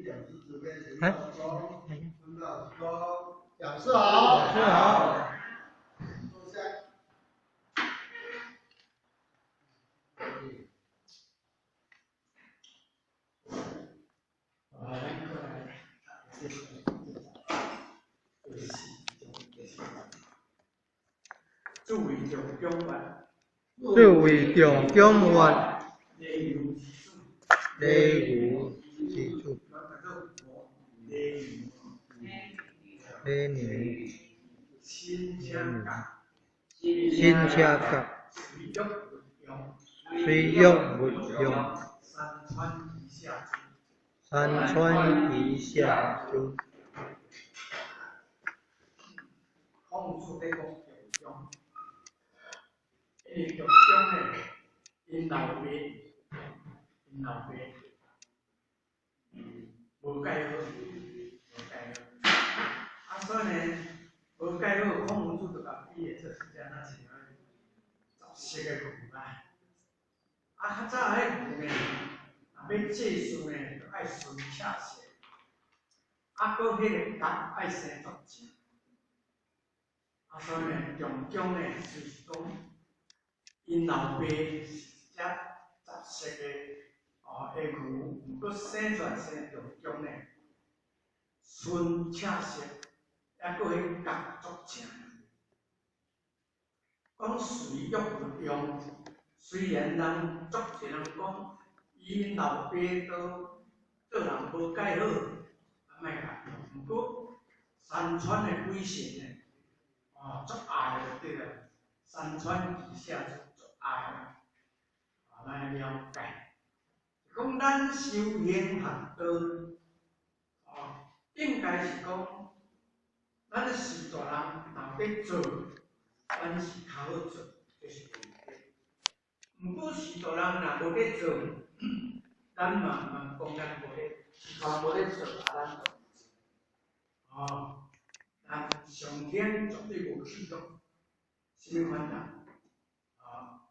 讲师慈悲陈道宗，陈道宗，讲师好，讲师好，坐下。啊，咱过来，这是第四章第四节。诸位长长月，诸位长长月，礼牛之子，礼牛之子，礼牛，礼牛，新车角，新车角，随欲勿用，随欲勿用，山川其下尊，山川其下尊。孔子咧讲中庸，因为中庸呢，𪜶老爸无盖好，无盖好，啊，所以呢，无盖好，孔夫子就共比喻做是敢若像杂色的牛啊。啊，较早彼牛呢，若欲祭祀呢，就爱顺赤色，啊，阁彼个角爱生足正。啊，所以呢，中庸呢，就是讲，𪜶老爸是一只杂色的哦的牛，毋过生出来生中庸呢，纯赤色，抑阁彼角足正。讲随欲勿用，虽然人足济人讲，伊老爸都做人无盖好，啊，莫共用。毋过山川的鬼神呢，哦，足爱就对了，山川其下足爱，啊，咱爱了解。讲咱修行学道，哦，应该是讲，咱是大人，若欲做，咱是较好做，这是对的。毋过是大人若无咧做，咱嘛毋通讲咱无咧，是大人无咧做，啊，咱就毋做。哦。但上天绝对无弃约，啥物款人？啊，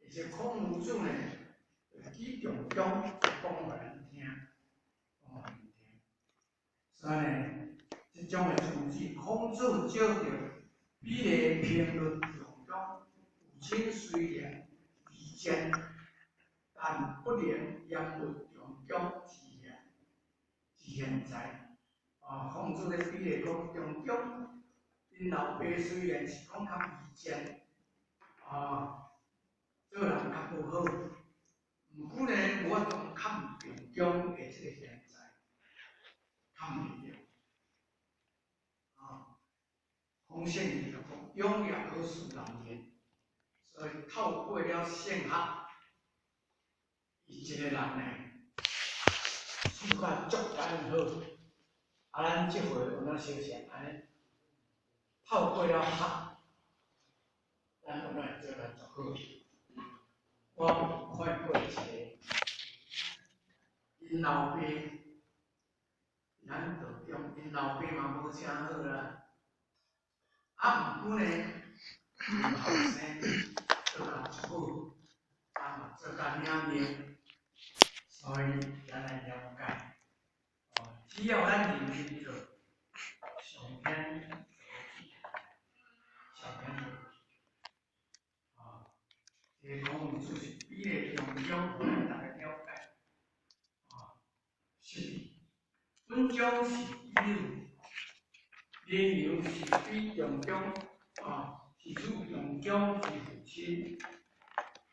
而且孔夫子呢，就举中庸讲予咱听，讲予咱听。所以呢，这种的宗旨，孔子借著比例评论中庸，父亲虽然卑贱，但不能淹没中庸之贤之贤才。啊，孔子咧比例讲中庸，𪜶老爸虽然是讲较卑贱，啊，做人较无好，毋过呢，无法度崁中庸的这个贤才，崁袂著。啊，孔圣人就讲，勇也可使人言，所以透过了圣学，伊一个人呢，处甲足安好。啊，咱这回有哪相像按呢？透过了学，咱有哪会做甲足好？我有看过一个，𪜶老爸，咱道中𪜶老爸嘛无诚好啦，啊，毋过呢，𪜶后生做甲足好，啊嘛做甲领命，所以咱来了解。只要咱认真做，上天就上天就啊，这个孔夫子是比例中庸，予咱逐家了解。啊，是，本章是比喻，羚羊是比中庸，啊，是指中庸之父亲，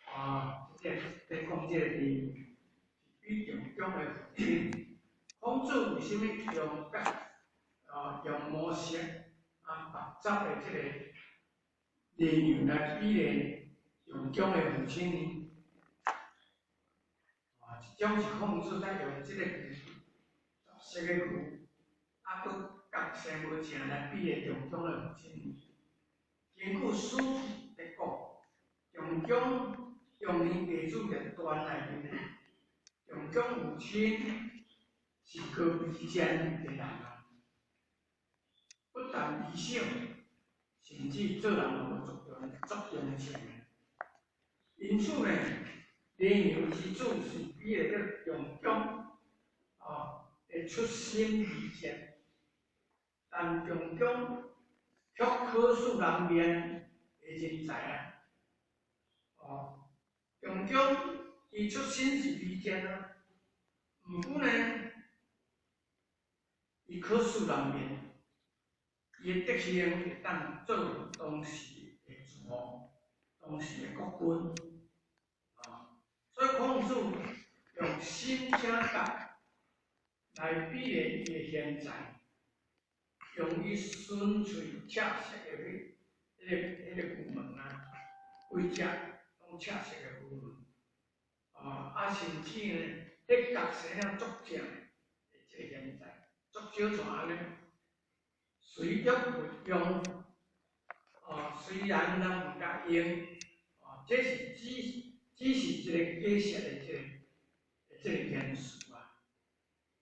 啊，这在讲这个比喻，比中庸的父亲。孔子为啥物用角啊用毛色啊白杂的这个羚羊来比喻中庸的父亲呢？啊，这种是孔子在用这个杂色的牛，啊，阁角生无正来比喻中庸的父亲呢？根据史记咧讲，中庸中年弟子列传内面呢，中庸父亲是高卑贱的人啊，不但微小，甚至做人嘛无足重足重性的。因此呢，羚羊之子是比喻做中庸，啊，的出身微賤，但終將卻可使人面的人才啊！哦，終將伊出身是微賤啊，毋過呢，伊可使人面，伊的德行會當做當時的諸王，當時的國君。啊，所以孔子用新請角來比喻伊的賢才，用伊純粹赤色的彼個牛毛啊，規隻攏赤色的牛毛，啊，甚至呢，彼角生了足正的這個賢才，足少像按呢，隨欲勿用，啊，雖然人毋共用，啊，這是只是一個假設的這個言辭啊，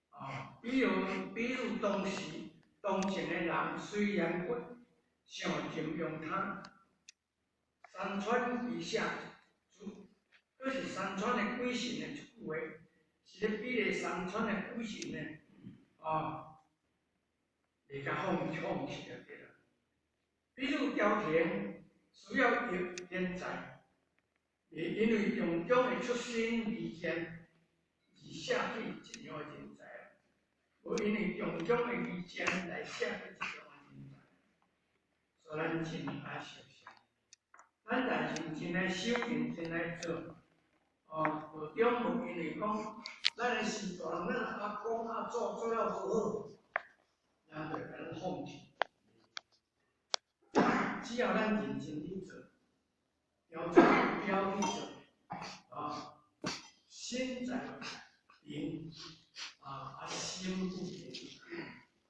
啊，比如當時當前的人雖然不想任用他，山川異下主，閣是山川的鬼神的一句話，是咧比喻山川的鬼神呢，啊，袂共放棄就對啦。比如朝廷需要用賢才，會因為種種的出身微賤而捨棄一樣的人才，無因為種種的微賤來捨棄一樣的人才，所以咱真愛小心。咱代誌真愛修，認真來做，哦，道中無因為講，咱的時代，咱阿公阿祖做了無好，咱就共咱放棄。只要咱認真去做，朝著目標去做，啊，心在定，啊，心有定，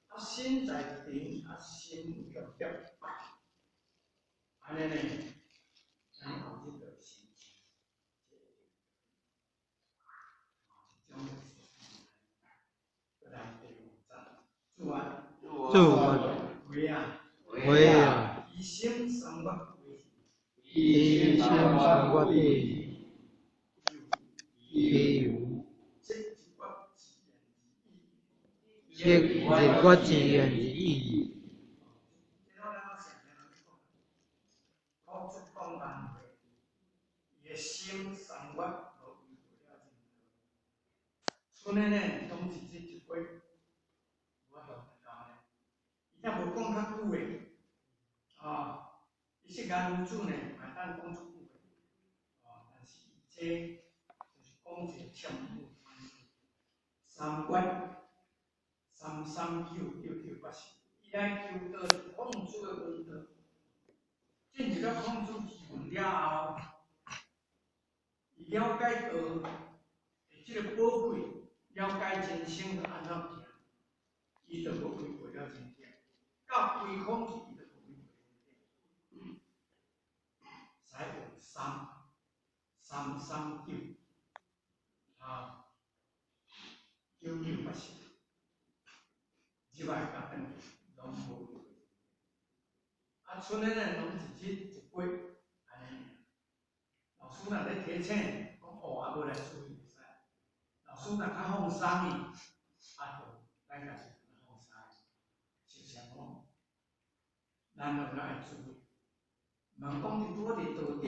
啊，心在定，啊，心有協調，按呢呢，咱後日就成就，這種就是來地方讚，主啊，主啊，為啊，為啊，以心三月為，以心三月地，比如，這日月自然而已。這日月自然而已。孔子講難話，伊的心三月無違背了真道。剩的呢，攏是這一句，無法度教呢。伊也無講較久的，啊，伊釋迦牟尼呢，嘛會當講足久的，哦，但是伊這就是講一個千古三月三三九九九八十，伊來求道是孔子的問道。進入了孔子之門了後，伊了解道的這個寶貴，了解人生著按怎行，伊就無違背了真正。到歸空去，伊就無違背真正。使用三三三九，啊，九九八十，入來共轉去，攏無違背。啊，剩的呢，攏是這一句按呢爾。老師若咧提醒，講哦，啊無來注意會使。老師若較放鬆去，啊，就咱家己較放鬆。實際講，咱攏愛注意。毋通講佇拄仔佇道中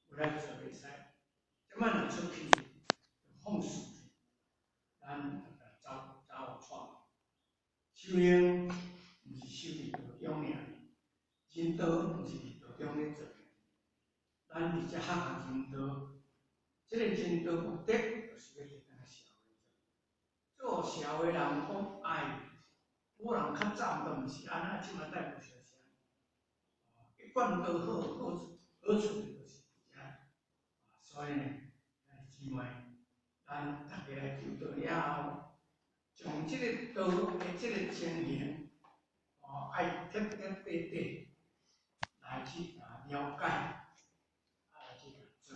有來做會使，這擺若出去就放肆去，咱就共走走予錯。修行毋是修佇道中爾，人道毋是佇道中咧做。咱佇遮學學人道，這個人道目的就是欲提轉來社會做。做社會人講愛，古人較早都毋是按呢，這擺帶無相像。一貫道好好好處就是佇遮，所以呢，兄弟姊妹，咱逐家來求道了後，將這個道的這個情形，哦，愛徹徹底底來去共了解，啊來去共做，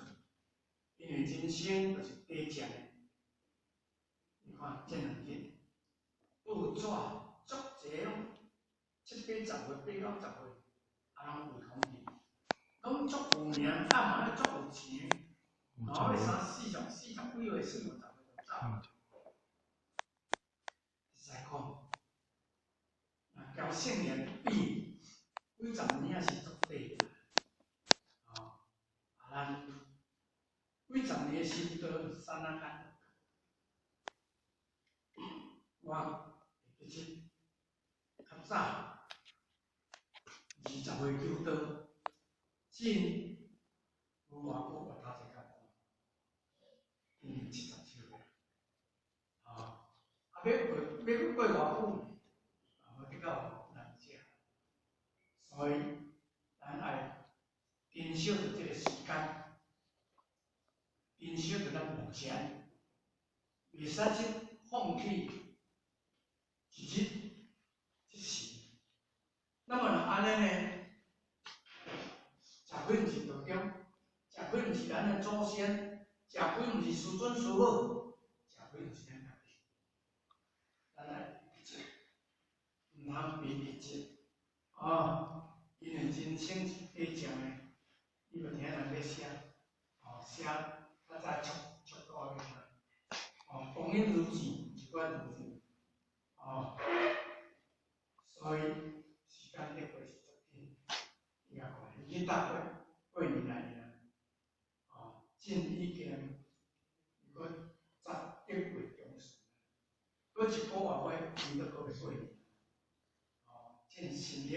因為人生就是短暫的。你看這兩日報紙足濟攏七八十歲、八九十歲，啊攏歸空去，攏足有名，啊嘛咧足有錢，然後三四十、四十幾歲、四五十歲就走。佮圣贤比，幾十年也是足短。哦，啊，咱幾十年修道，剎那間，我其實較早20歲求道，進無偌久，我頭一甲講，今年77歲，啊，啊，欲過偌久，啊，無比較難食，所以咱愛珍惜著這个時間，珍惜著咱目前，袂使去放棄一日一時。那麼若按呢呢，食虧毋是道中，食虧毋是咱的祖先，食虧毋是師尊師母，食虧毋是咱家己。咱愛毋通比日子，啊，因為人生是短暫的，你無聽人咧寫，哦，寫較早速速度咧聽，哦，光陰如箭，一款如箭，哦，所以時間咧過是足緊，你也看，已經搭過過年來爾，哦，進已經如果11月中旬，閣一個月尾，伊就閣欲過年，哦，進新曆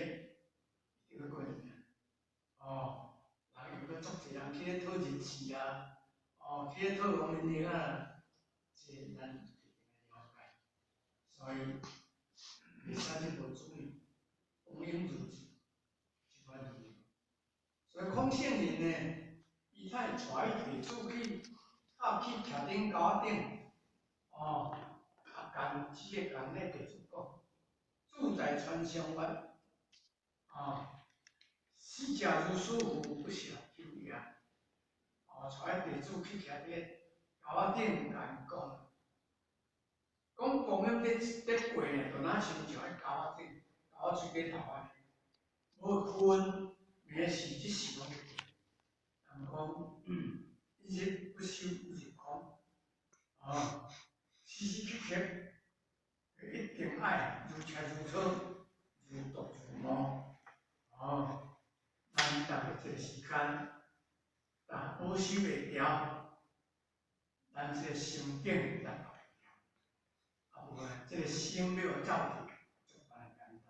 就欲過年，哦，人又閣足濟人去咧討日子啊，哦，去咧討農曆啊，這咱一定愛了解，所以袂使去無注意，光陰如箭，這款如所以孔聖人呢，伊才會帶伊弟子去，啊去徛頂高仔頂，哦，啊，共這个共那弟子講，志在千鄉萬，啊，死者如斯夫，不舍晝夜。哦，帶弟子去徛佇高仔頂，共𪜶講，講光陰咧過呢，就若親像彼高仔頂，高仔水底頭按呢，無分暝時日時攏咧過。人講一日不修一日空，啊，時時刻刻一定愛如切如磋，如琢如磨，哦，咱逐个這个時間，若保守袂牢，咱這个心境咱保袂牢，啊無呢，這个心欲走去，足難簡單，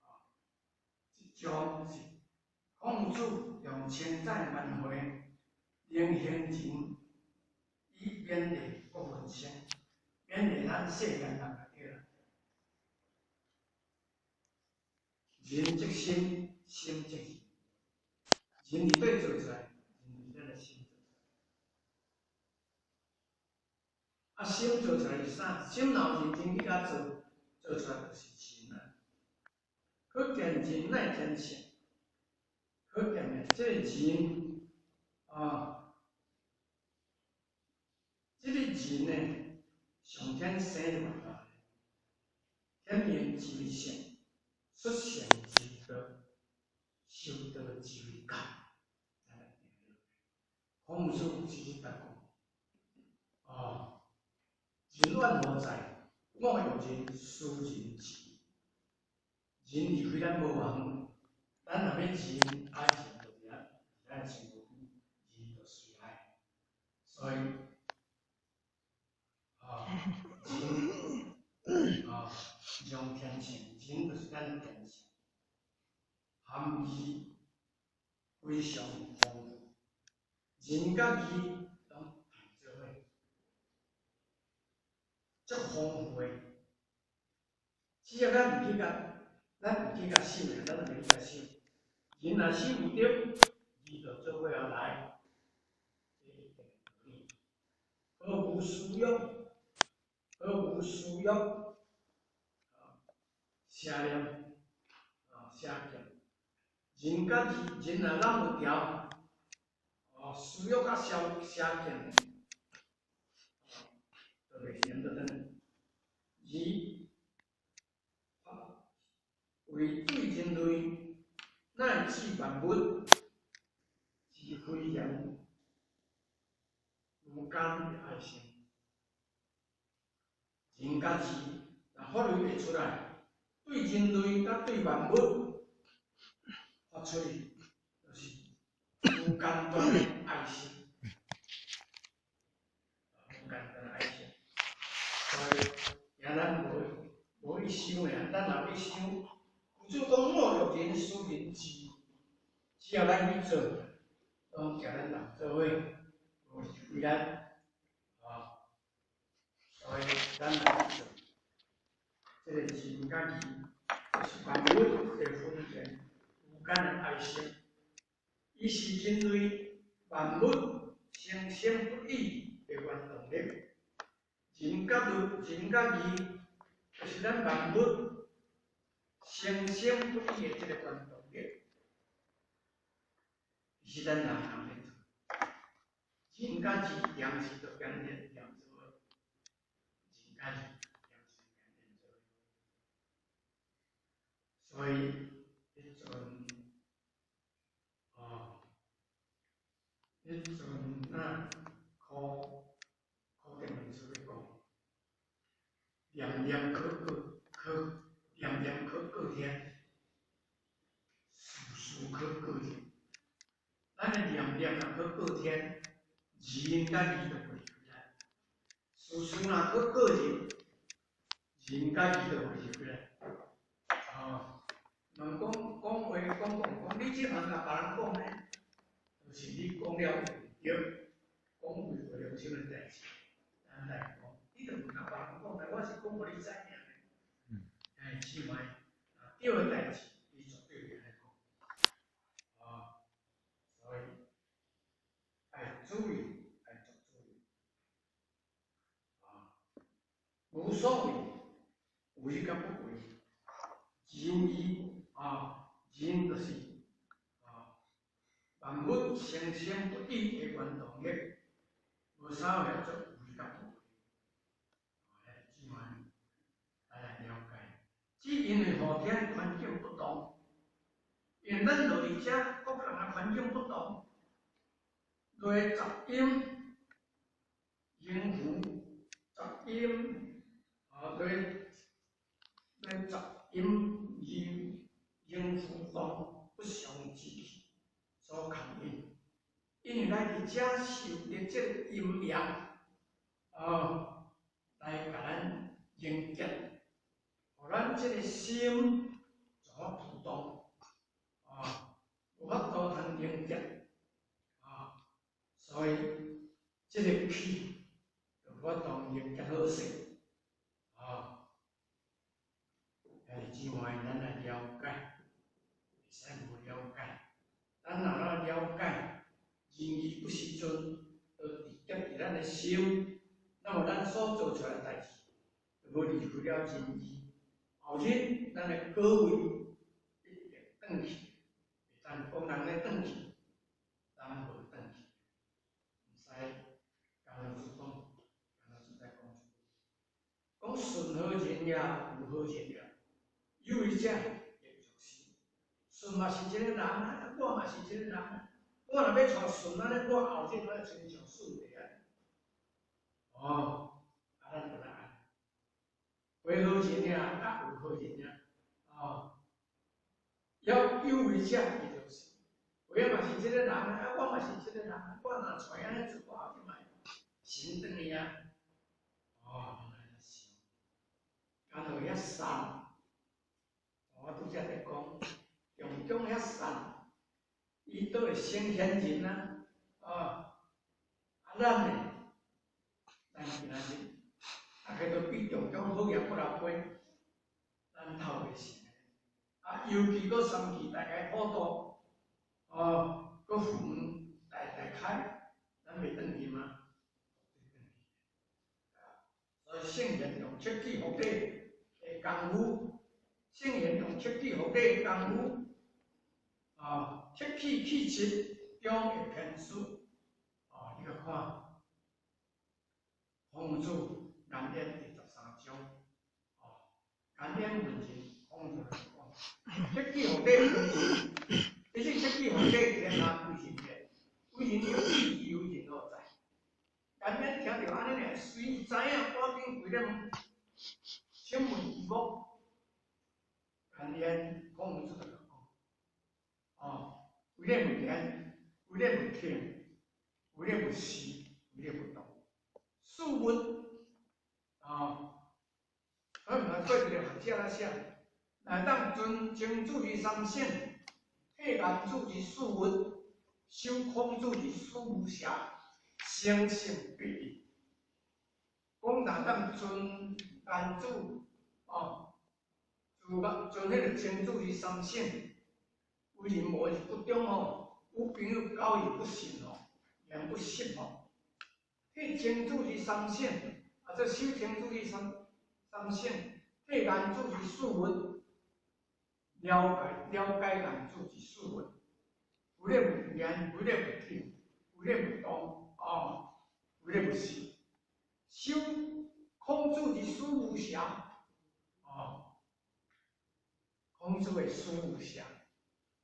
啊，這種是孔子用千載萬回，能行人以勉勵國文生，勉勵咱世間人就對啦。人即心，心即人。人佇佗做出來？人佇咱的心做出來。啊，心做出來是啥？心若有認真去共做，做出來就是人啊。可見人乃天性，可見呢，這個人啊，這個人呢，上天生就無大，天命之謂性，出聖之為道，修道之為教。孔子是這講，哦，仁遠何在？莫欲仁，斯仁至。仁離開咱無偌遠，咱若欲仁，啊仁就佇咱佇咱身軀邊，仁就隨來。所以，啊，仁，啊，用天性，仁就是咱天性，含義非常豐富。仁佮義攏同做伙，足豐富的。只要咱毋去共，咱毋去共想的，咱就袂去共想。仁若修有著，義就做伙而來，這一定的道理。何無私欲？何無私欲？啊，邪念，啊，邪見。仁佮義，仁若攏有調，哦，私欲佮邪見，啊，就袂成得等。義為對人類乃至萬物之非言無間的愛心，仁佮義，若發揮會出來，對人類佮對萬物發出去，就是無間斷的愛心，無間斷的愛心。所以，今咱無無去想爾，咱若去想，有主講莫若人思人智，只要咱去做，攏行咱人做伙，無離開咱，啊，所以咱來去做，這個仁佮義，就是萬物的分辨無間的愛心，伊是人類萬物生生不已的原動力。仁佮義，仁佮義，就是咱萬物生生不已的這個原動力。其實咱人人咧做，仁佮義同時都變練念做伙，仁佮義同時變練做伙。所以，彼陣，哦，彼陣啊，考考定文書咧講，念念可過，可念念可過天，事事可過人。咱的念念若可過天，仁佮義就袂離開咱；事事若可過人，仁佮義就袂離開咱。哦，問講講話講講講，你這通共別人講呢？就是你講了有對，講違背良心的代誌，咱來講，你著毋共別人講，但我是講予你知影的。哎，起碼對的代誌，你絕對會按呢講。哦，所以愛注意，愛足注意。啊，無所謂，為佮不為，仁義啊，仁就是啊，萬物生生不已的原動力，無啥會做為佮不為。啊，姊妹，咱來了解，只因為後天環境不同，因為咱落佇遮，各人的環境不同，落雜音、音符、雜音，啊，落落雜音、音音符動不祥之氣所牽引，因為咱佇遮受著這個陰陽，哦，來共咱凝結，予咱這個心怎浮動，啊，無法度通凝結，啊，所以這個氣就無法度凝結好勢，啊，兄弟姊妹，咱來了解，袂使無了解，咱若咱了解，仁義不時陣，就直接佇咱的心，那麼咱所做出來的代誌，就無離開了仁義。後日咱的果位一定轉去，袂當講人咧轉去，人無轉去，毋使共老師講，共老師再講一句，講順好人也，無好人也，有為者亦如是。順嘛是一個人啊，我嘛是一個人啊。我若欲娶順按呢，我後日我親像順帝按呢。哦，啊，咱就來按，為好人也，啊有好人也，哦，要有為者亦如是。我嘛是一個人啊，我嘛是一個人啊，我若娶按呢做，我後日嘛會神轉去啊。哦，按呢想，敢若遐善，我拄才佇講，重中遐善，伊都會成賢人啊，哦，啊咱呢，咱今仔日，大家都比重中好額幾若倍，咱透袂成。啊，尤其閣三期大家普渡，哦，閣符門大大開，咱袂轉去嗎？所以聖賢用徹氣福底的功夫，聖賢用徹氣福底的功夫，啊，徹氣氣質中的偏私，哦，你閣看，孔子顏淵第13章，哦，顏淵問仁，孔子就講，徹氣福底偏私，其實徹氣福底天下為人焉，為人有義，為人何在？顏淵聽著按呢爾，隨伊知影，趕緊規咧問，請問其母，言，孔夫子就讲，哦，为咧无言，为咧无听，为咧无思，为咧无动，四物，哦，所以毋通过一个学者来写，若当存精注于三性，退安住于四物，修空住于四无暇，生性必异。讲若当存安住，哦，自个存彼个精注于三性，为人无是不忠吼，有朋友交而不信吼，言不信吼。退精注于三性，啊，这修精注于三性，退安住于四物，了解了解安住于四物，为咧无言，为咧无听，为咧无动，哦，为咧无思，修空住于四无暇，哦，空住的四无暇，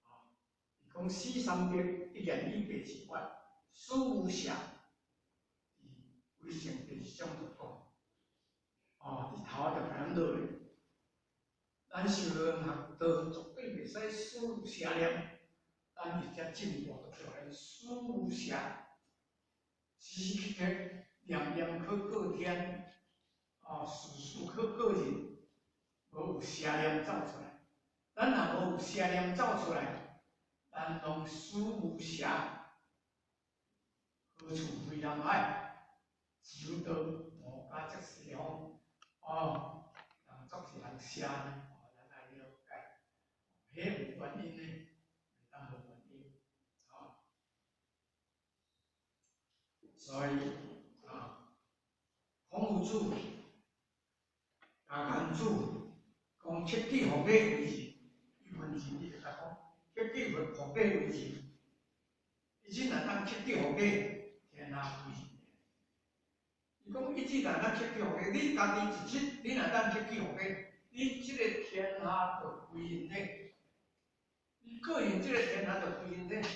哦，伊讲四三德一言以蔽之外，四无暇，伫为圣第一章就讲，哦，伫头仔就共咱落咧，咱修学道绝对袂使四无暇念，咱一只进步就叫咱四无暇，时时刻刻念念可过天，哦，事事可过人，无有邪念走出来。咱若无有邪念走出来，咱拢思无暇，何处非南海？只有到五家则西方，哦，人作是人邪呢，哦，咱爱了解，彼有原因呢，袂当无原因，哦，所以啊，孔夫子、甲颜子讲克己护己为仁，伊问仁，伊就甲讲克己护己为仁。伊只若当克己护己，天下为仁。伊讲伊只若当克己护己，你家己一日，你若当克己护己，你这个天下就归仁体。你个人这个天下就归仁体。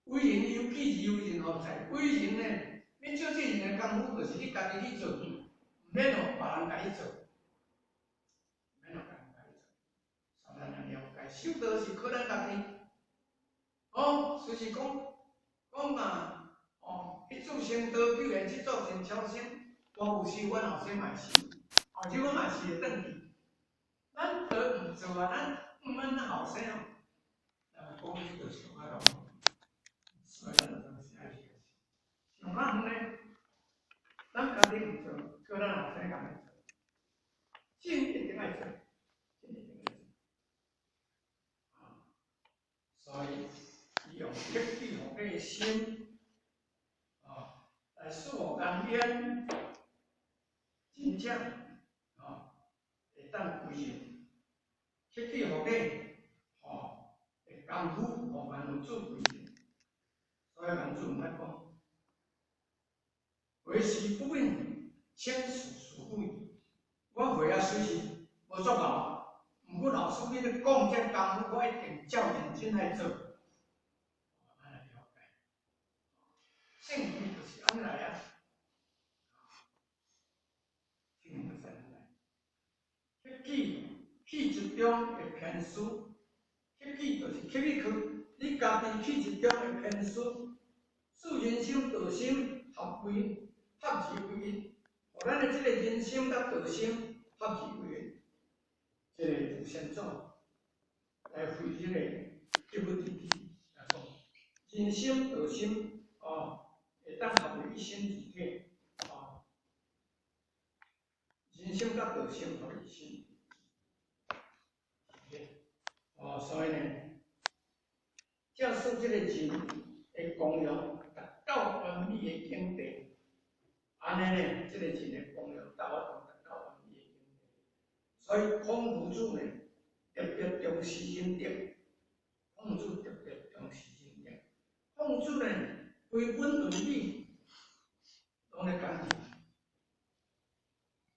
为仁由己，而为仁何在？为仁呢？你做这仁的工夫，就是你家己去做，毋免予别人共你做，毋免予别人共你做。所以咱来了解，修道是靠咱家己。哦，就是讲讲啊，哦，一主成道，救缘去做成超生，我有修，阮后生嘛会修，后生我嘛是会转去。咱都毋做啊，咱毋免咱后生哦。咱讲这个上较容易，所以咱就当时爱学习。上较远呢，咱家己毋做，叫咱后生共咱做，真一定爱做，真一定爱做。啊，所以伊用克己护己的心，啊，来使予甘愿，真正，啊，会当归仁，克己护己，吼，会功夫，予万物做归仁。所以孟子毋捌讲，为时不敏，请事事非。我岁仔虽是无足老，毋过老师你咧讲这功夫，我一定照认真来做。咱来了解，圣贤就是按呢来啊，圣贤就是按呢来。克己气质中的偏私，克己就是克去去，你家己气质中的偏私，使人心道心合为合而为一，予咱的这个人心佮道心合而为一，这个吴先祖来回这个格物致知来讲，人心道心哦，会当合为一心二体哦，人心佮道心合为一心二体哦，所以呢，正使这个人的功用达到完美的境地，按呢呢，这个人的功用达到完美的境地。所以孔夫子呢，特别重视仁德。孔子特别重视仁德。孔子呢，规本论语拢咧讲仁。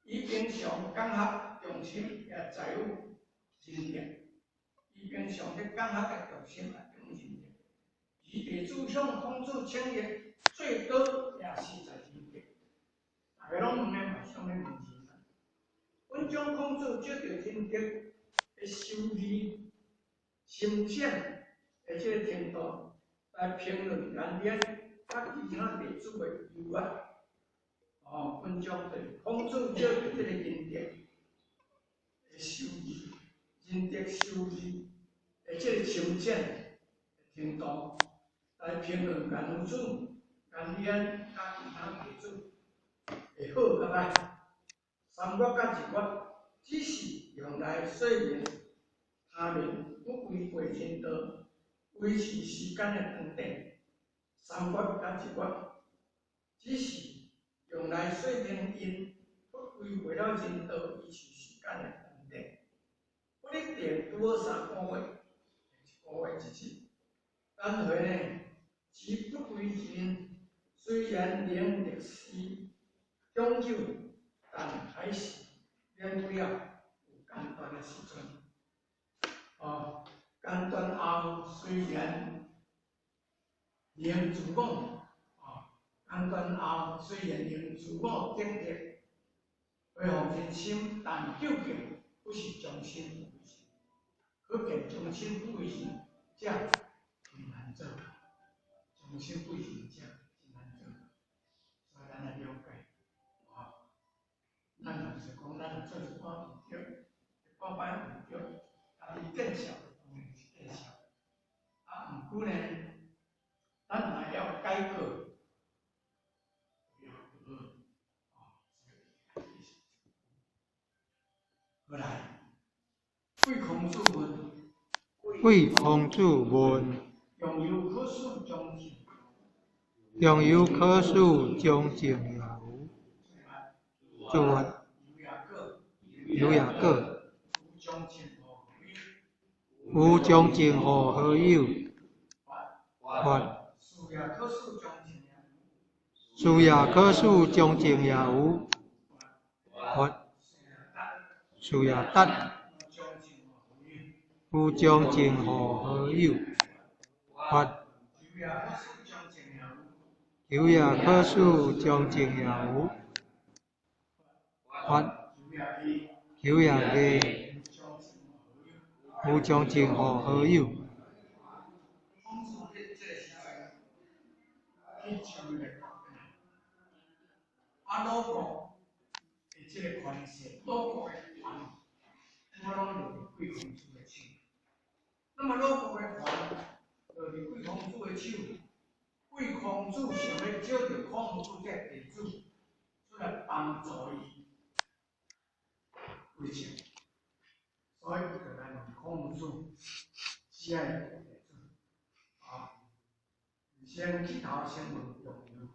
伊平常讲学重心也在于仁德。伊平常咧讲学的重心也重仁德。伊弟子向孔子请益，最多也是在仁德。大家拢毋免嘛，啥物问题？阮将孔子借著仁德的的修理深浅的這个程度來評論顏淵佮其他弟子的優劣。哦，文章就是孔子借著這个仁德的修理，仁德修理的這个深淺的程度來評論顏夫子、顏淵佮其他弟子的好佮歹。3月佮2月只是用來說明他人不違背人道、維持時間的長短。3月佮2月只是用來說明𪜶不違背了人道、維持時間的長短。不一定拄好3個月，1個月一日。但是呢，其不歸人雖然能歷時長久，但還是免不了有間斷的時陣。哦，間斷後雖然能自我，哦，間斷後雖然能自我警惕，恢復人心，但究竟不是終身不為人，可見終身不為人者真難做，終身不為人者真難做，所以咱來了解，哦，咱若是講咱若做一寡毋對，一寡擺毋對，家己見笑當然是見笑，啊，毋過呢，咱若會曉改過，就好，哦，所以過來，貴孔子問，貴孔子問，仲由可使將進，仲由可使將進也無？子曰：有也果。有將進乎有將進乎何有？曰：斯也可使將進也無？曰：斯也達。有將進乎何有？曰：求也可使將進也無？曰：求也藝。有將進乎何有？孔子佇這个時陣去秋的國，啊，魯國的這個權勢，魯國的權，我攏落佇貴孔子的手。那麼魯國的權落佇貴孔子的手，貴孔子想欲招著孔子這個弟子出來幫助伊為政，所以伊就來問孔子，啥個弟子？啊，先起頭先問仲由，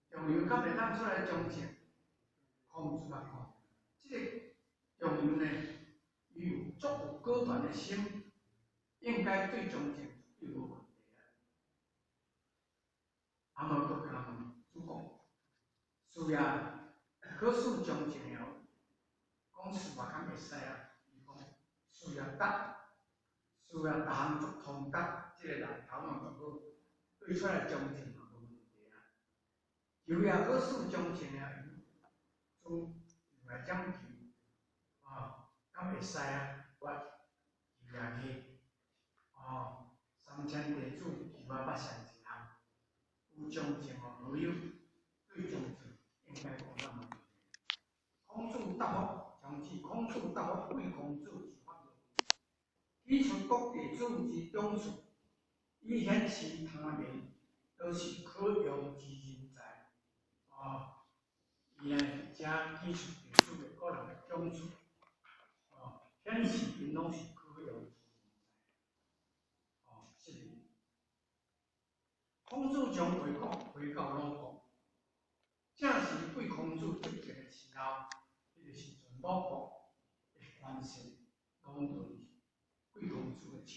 仲由敢會當出來將政？孔子來講，這個仲由呢，伊有足有果斷的心，應該對將政絕對無問題啊。啊，無閣共問子貢，是也，可使將政了，講是話敢會使啊？伊講是也達，是也逐項足通達，這個人頭腦足好，對出來將政嘛無問題啊。求也可使將政了，子來講求，啊，敢會使啊？我求也藝，哦，3000弟子求我捌上一項，有將政乎何有？對將政應該無啥問題。孔子答覆，從此孔子答覆貴孔子之發問，指出各弟子之長處，以顯示他人都是可用之人才。哦，伊來遮指出弟子的個人的長處，哦，顯示𪜶攏是可用之人才。哦，是。孔子將回國回到魯國，正是貴孔子執政的時候，彼個時陣魯國的權勢攏落佇貴孔子的手。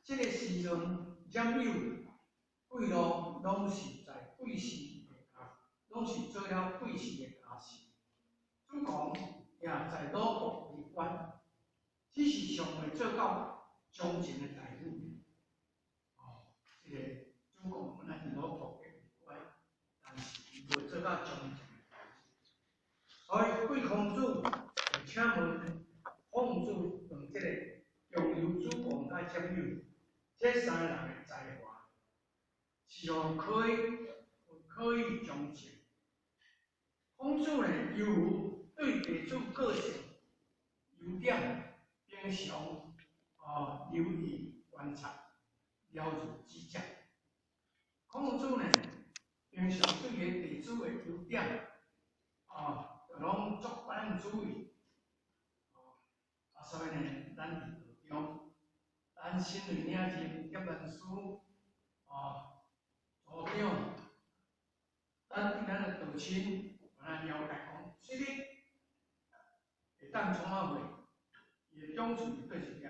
這個時陣，冉有、貴路攏是在貴氏的家，攏是做了貴氏的家臣。子貢也在魯國為官，只是尚未做到將政的大夫。哦，這個子貢本來是魯國的官，但是伊無做到將政的大夫。所以貴孔子就請問孔子這三个人的才華，是吼可以將就。孔子呢，猶如對弟子個性優點，平常留意觀察，了如指掌。孔子呢，平常對伊弟子的優點，就攏足般注意。所以呢，咱佇道中，咱身為領袖、結緣師、組長，咱對咱的道親，有咱了解講，這個會當創啥貨，伊的長處佇佗一點，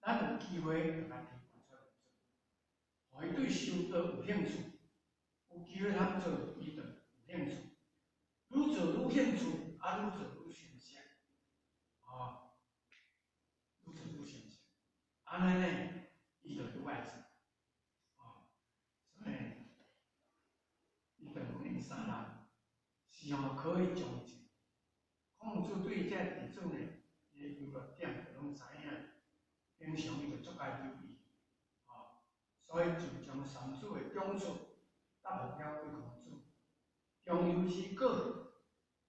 咱有機會共伊提拔出來做，予伊對修道有興趣，有機會通做，伊就有興趣。愈做愈興趣，愈做愈熟悉，愈做愈熟悉，按呢呢，伊就愈愛做，所以伊就問𪜶三人，是吼可以將就。孔子對這弟子呢，伊的優劣點就攏知影，平常伊就足愛留意，所以就將三子的長處答復了對孔子。中庸之果，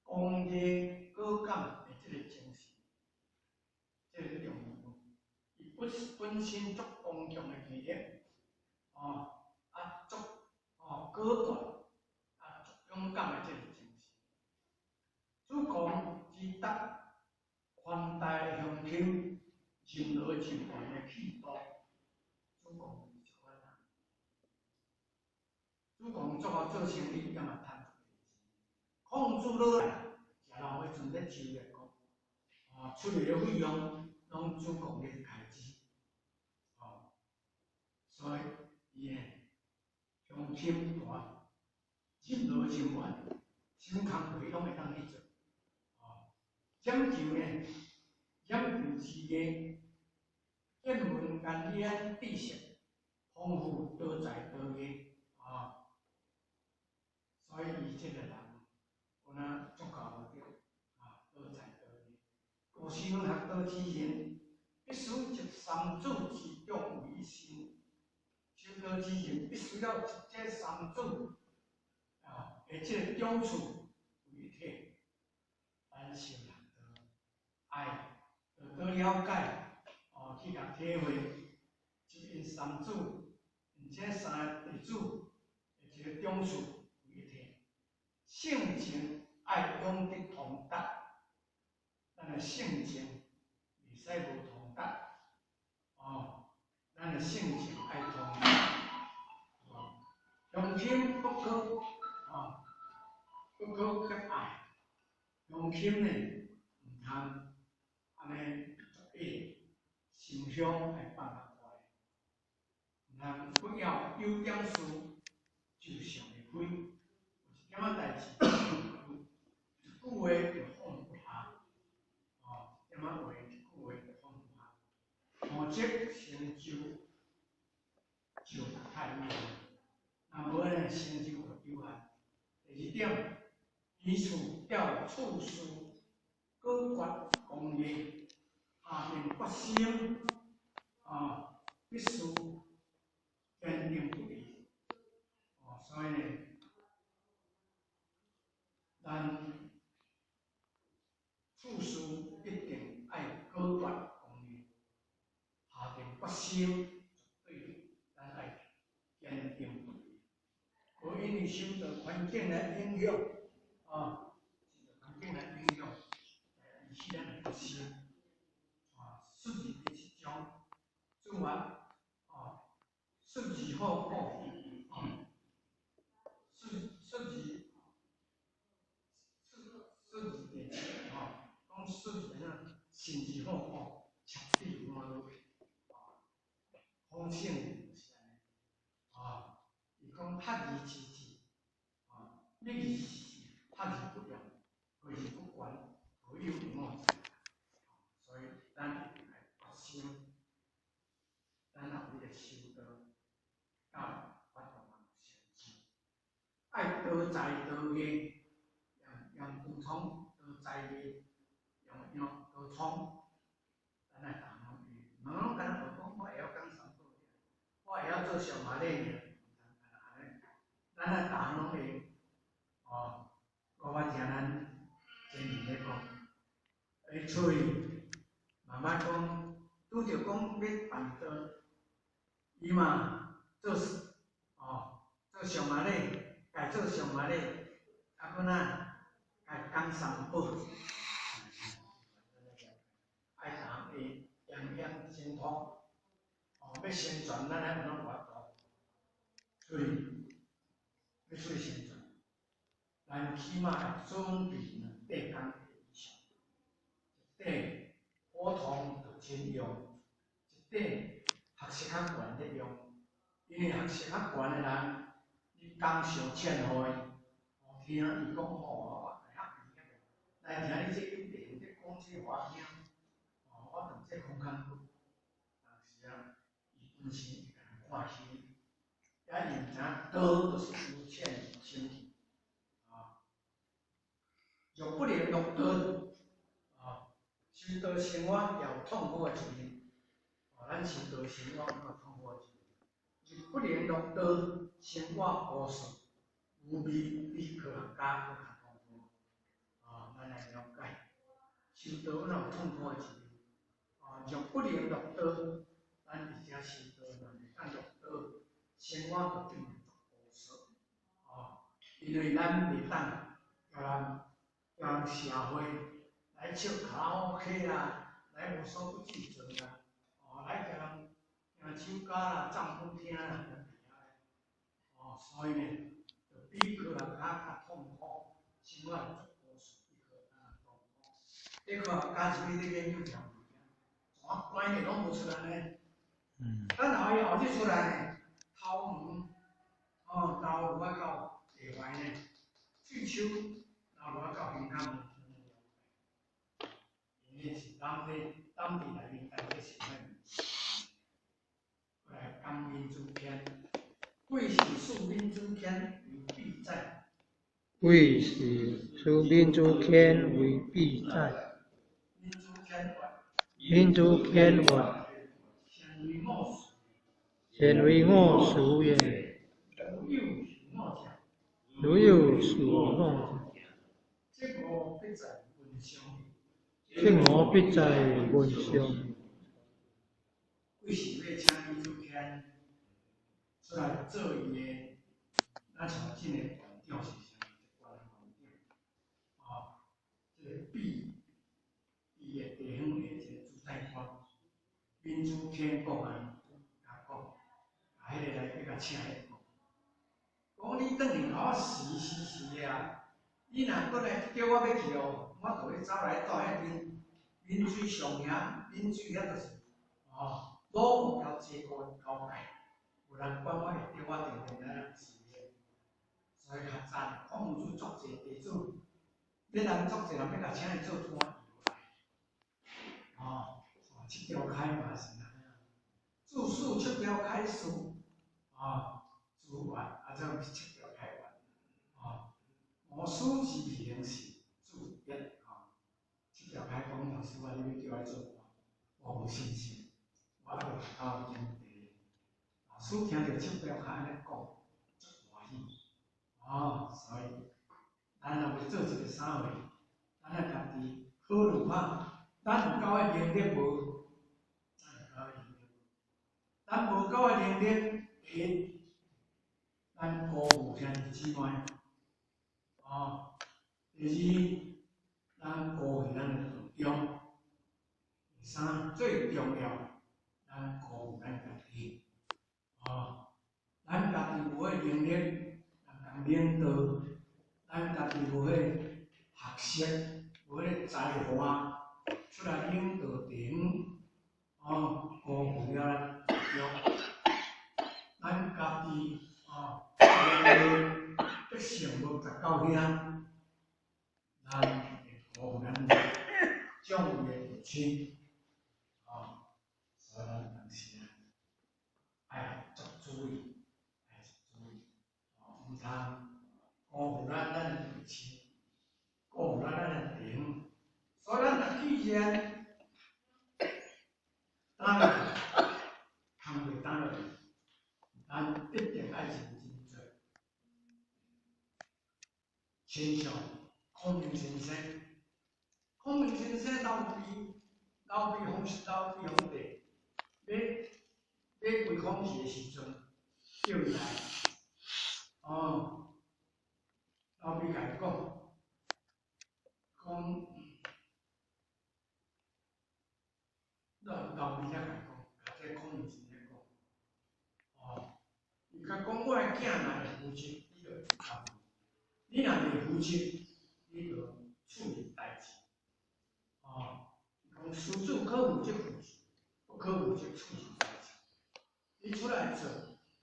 剛毅果敢的這個精神，這個重要。伊本身足剛強的氣力，足果斷，足勇敢的這個精神。子貢之德，寬待鄉親，任勞任怨的氣度。子貢就是這款人。子貢做好做生意，也嘛趁足濟錢。孔子落來，食老的陣咧就業講，出來的費用攏子貢咧開支，所以伊呢鄉親大，任勞任怨，啥物工課伊攏會當去做，講究呢，講究之藝，見聞干焉知識，豐富多才多藝，所以伊這個人。有哪足夠無著，多才多藝。古時陣學道之人，必須集三祖之長為一身。修道之人必須要集這三祖的這個長處為一體。咱修學道，愛多多了解，去共體會，集𪜶三祖，𪜶這三個弟子的這個長處為一體。性情愛勇得通達，咱的性情袂使無通達，咱的性情愛通達，鄉親不可，不可狹隘，鄉親呢毋通按呢作意，心胸愛放較寬，毋通不要有點事就想會開。有一點仔代誌，一句話就放不下，一點仔話一句話就放不下，否則成就就太有限，若無呢成就就有限。第二點，彼此要處事果決剛毅，下定決心，必須堅定不移，所以呢，咱處事一定愛果決剛毅，下定決心，絕對咱愛堅定不移。無因為受到環境的影響，受到環境的影響，來引起咱的決心。釋字第七章，做完，釋字好好，釋釋字。釋字第七，講釋字安怎，信字好好，徹底看落去，孔聖就是按呢，伊講學而知之，欲而知之，學而不厭，學而不倦，何以有我在？所以咱一定愛決心，咱若有彼個修道，才有法度通成就。愛多才多藝，用多聰多才藝，用多聰，咱愛逐項攏會，毋通干焦學講我會曉講三寶爾。做上麻礼尔，毋通按呢。咱啊，逐项攏會，哦，我捌聽咱前面咧講，伊出去慢慢講，拄著講欲辦桌，伊嘛做哦，做上麻禮，共做上麻禮，啊，閣哪，共講三寶，愛逐項會樣樣精通，哦，欲宣傳，咱還毋攏無法度，所以欲出去宣傳，咱起碼愛準備兩塊工以上，一塊普通就真用，一塊學識較懸咧用，因為學識較懸的人，你講傷淺予伊，哦，聽伊講吼，我大學來聽你這音頻，你講這予我聽，哦，我當這空空當時啊，伊本身會共人看輕，也伊毋知影道就是由淺入深去，啊，若不能樂道，啊，修道生活也有痛苦的一面，哦，咱修道生活有痛苦的一面，若不能樂道，生活樸素無味，比科學家閣較痛苦，啊，咱來了解，修道哪有痛苦的一面，啊，若不能樂道，咱佇遮修道若袂當樂道，生活就變足樸素，啊，因為咱袂當共人共人社會來唱卡拉 OK 啦，來無所不至做啦，哦，來共人聽酒家啦、帳篷廳啦，咱袂曉咧，哦，所以呢，就比科學家較痛苦，生活足樸素，比科學家較痛苦。這科學家一味咧研究條物件，怎啊關的攏無出來呢？等下伊後日出來呢，頭毛，哦，頭有啊到下懷呢，喙鬚留落到胸口呢，因為是當咧當地內面大家想的。來講閔子騫，貴是視閔子騫為鄙仔。貴是視閔子騫為鄙仔。閔子騫曰。閔子騫曰。先為我師。先為我師焉。如有事我者。如有事我者。則吾必在雲上。則吾必在雲上。貴是欲請閔子騫出來做伊的，咱像這个團長是啥物？這個團長，哦，這個比伊的地方的一個主宰官，閔子騫講啊，共講，共彼個來欲共請彼個講，講你轉去共我死死死的啊！你若閣來叫我欲去哦，我就欲走來住彼邊泯水上遐，泯水遐就是哦。老母交這個交界，無人管我，會叫我定定來人飼的，所以較早孔夫子足濟弟子，欲人足濟人欲共請伊做官，伊無來。哦，七條開嘛是按呢，注釋七條開師，哦，諸曰，啊，這七條開曰，哦，吾師之名是注別，哦，七條開講老師，我你欲叫我做官，我無信心。我猶未達到境地，老師聽著七條開按呢講，足歡喜。哦，所以咱若欲做一個啥貨，咱愛家己考慮下，咱有夠的能力無？咱有夠的能力無？咱無夠的能力，第一，咱辜負兄弟姊妹；哦，第二，咱辜負咱的道長；第三，最重要。咱辜負咱家己，哦，咱家己無彼能力，人共領導，咱家己無彼學識，無彼才華，出來領導地方，哦，辜負了咱道長，咱家己哦，德性無達到遐，咱會辜負咱長輩的父親，哦。所以咱當時啊，愛足注意，愛足注意，哦，毋通辜負咱咱的父親，辜負咱咱的地方。所以咱若去遐，擔落去，工課擔落去，咱明先生，孔明先生刘备皇帝欲归孔氏的时阵，叫伊来，哦，刘备共伊讲，讲，刘备才共伊讲，共这孔明先生讲，哦，伊共讲我的囝若会负责，你就会负；你若袂负责，你就处理代志。哦，伊讲师子可负责负责，不可负责处理代志。你出来做，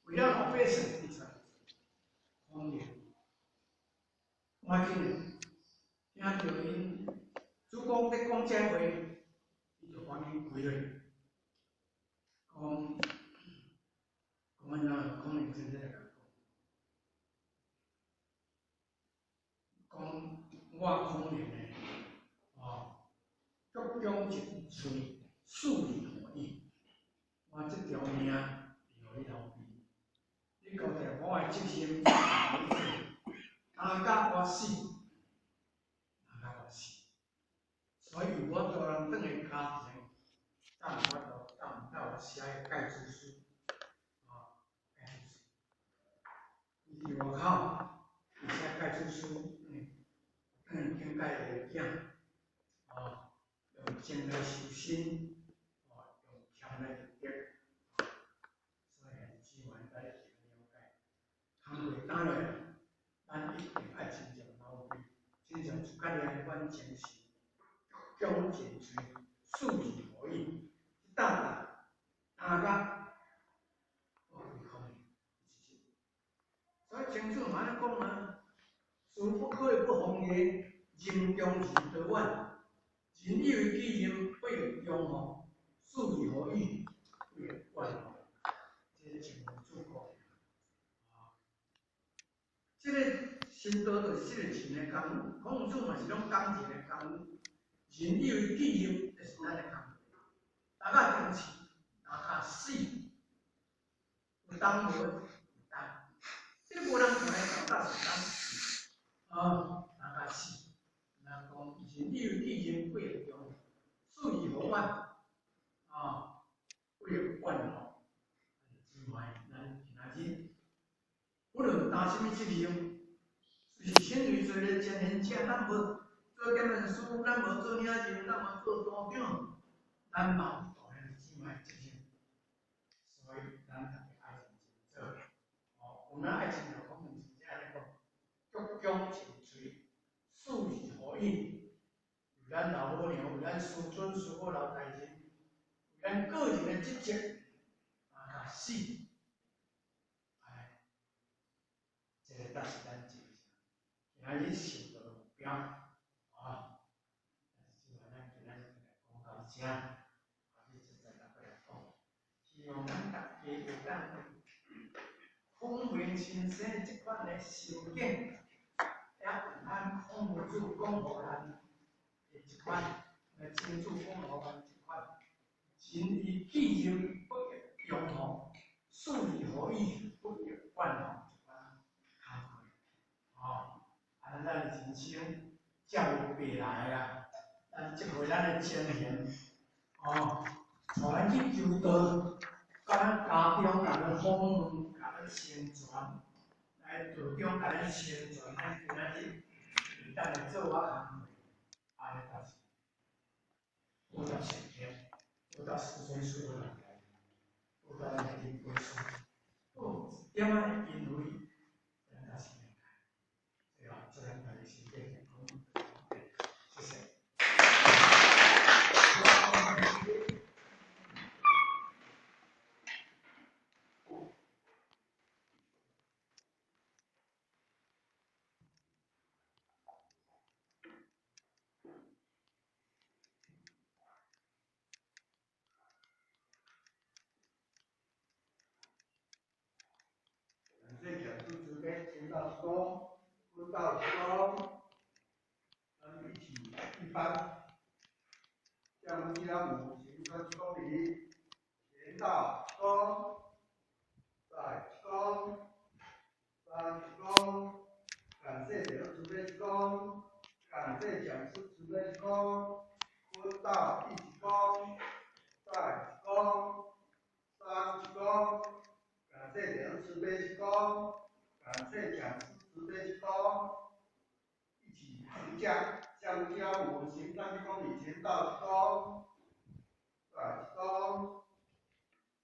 为了老百姓，你出来做。孔明，我紧的，听著𪜶主公咧讲这话，伊就赶紧跪落，讲讲按怎？孔明先生来共讲，讲我孔明呢，哦，鞠躬尽瘁，死而后已。我这条命是予你刘备，你交代我的责任，担甲我死，担甲我死。所以无法度人转去家庭，敢有法度，敢有斗我写个戒指书，哦，戒指书。伊伫外口，伊写戒指书，转去警戒伊的囝，哦，用静来修身，哦，用俭来立德，所以姊妹咱一定了解。工课担落来，咱一定爱亲像刘备，亲像诸葛亮款精神，鞠躬尽瘁，死而后已。一担担甲我归空去。所以庄子嘛按呢讲啊，事不可以不防也，任重而道远。人以为己任，不亦重乎？死而后已，不亦远乎？这是庄子讲的。啊，这个神道就是这个人的工夫，孔子嘛是拢讲人的工夫。人以为己任，就是咱的工夫。担甲定市，担甲死，有当无有当，这个无人看的担甲是当，啊，担甲死。人讲人以为己任，不亦重，死而后远，啊，不亦远乎？姊妹，咱今仔日无论担啥物责任，就是身为做个前贤者，咱无做监论师，咱无做领袖，咱无做组长，咱嘛有大兄弟姊妹责任，所以咱逐家爱认真做。哦，有哪爱亲像孔明先生按呢讲，鞠躬尽瘁，死而后已。为咱老母娘，为咱师尊师母老大人，为咱个人的职责，担甲死。哎，这个才是咱真正今仔日修道的目标，啊！但是今晚咱今仔日就来讲到遮，后日再来过来讲。希望咱逐家会当孔明先生这款的心境，也有咱孔夫子讲予咱的这款，来庄子讲予咱这款，仁以己任，不亦重乎？死而后已，不亦远乎？这款工课，哦，啊，咱的人生才无白来啊！咱这回咱的前贤，哦，带咱去求道，佮咱家中共咱访问，共咱宣传，来道中共咱宣传，咱今仔日会当来做我工课，按呢才是报答善业，报答师尊师母来，报答咱的林博士，有一点仔的因为，咱才是应该。对吧？祝咱大家身体健康，谢谢。感谢讲师慈悲，签到一躬，问道一躬，咱们一起一番，将将五行三公里，签到一躬，再一躬，三一躬，感谢讲师慈悲一躬，感谢慈悲一躬，感謝講師慈悲一躬，一起持架，向交五行三鞠躬禮，前道一躬，再一躬，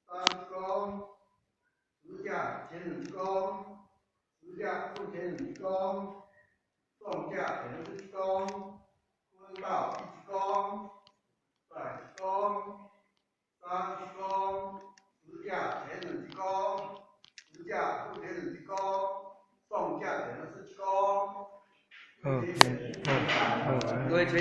三鞠躬，持架前兩鞠躬，持架復前兩鞠躬，送架前四鞠躬，坤道一鞠躬，再一躬，三鞠躬，持架前兩鞠躬，持架復前兩鞠躬，送架前四鞠躬。好，好，好。各位全。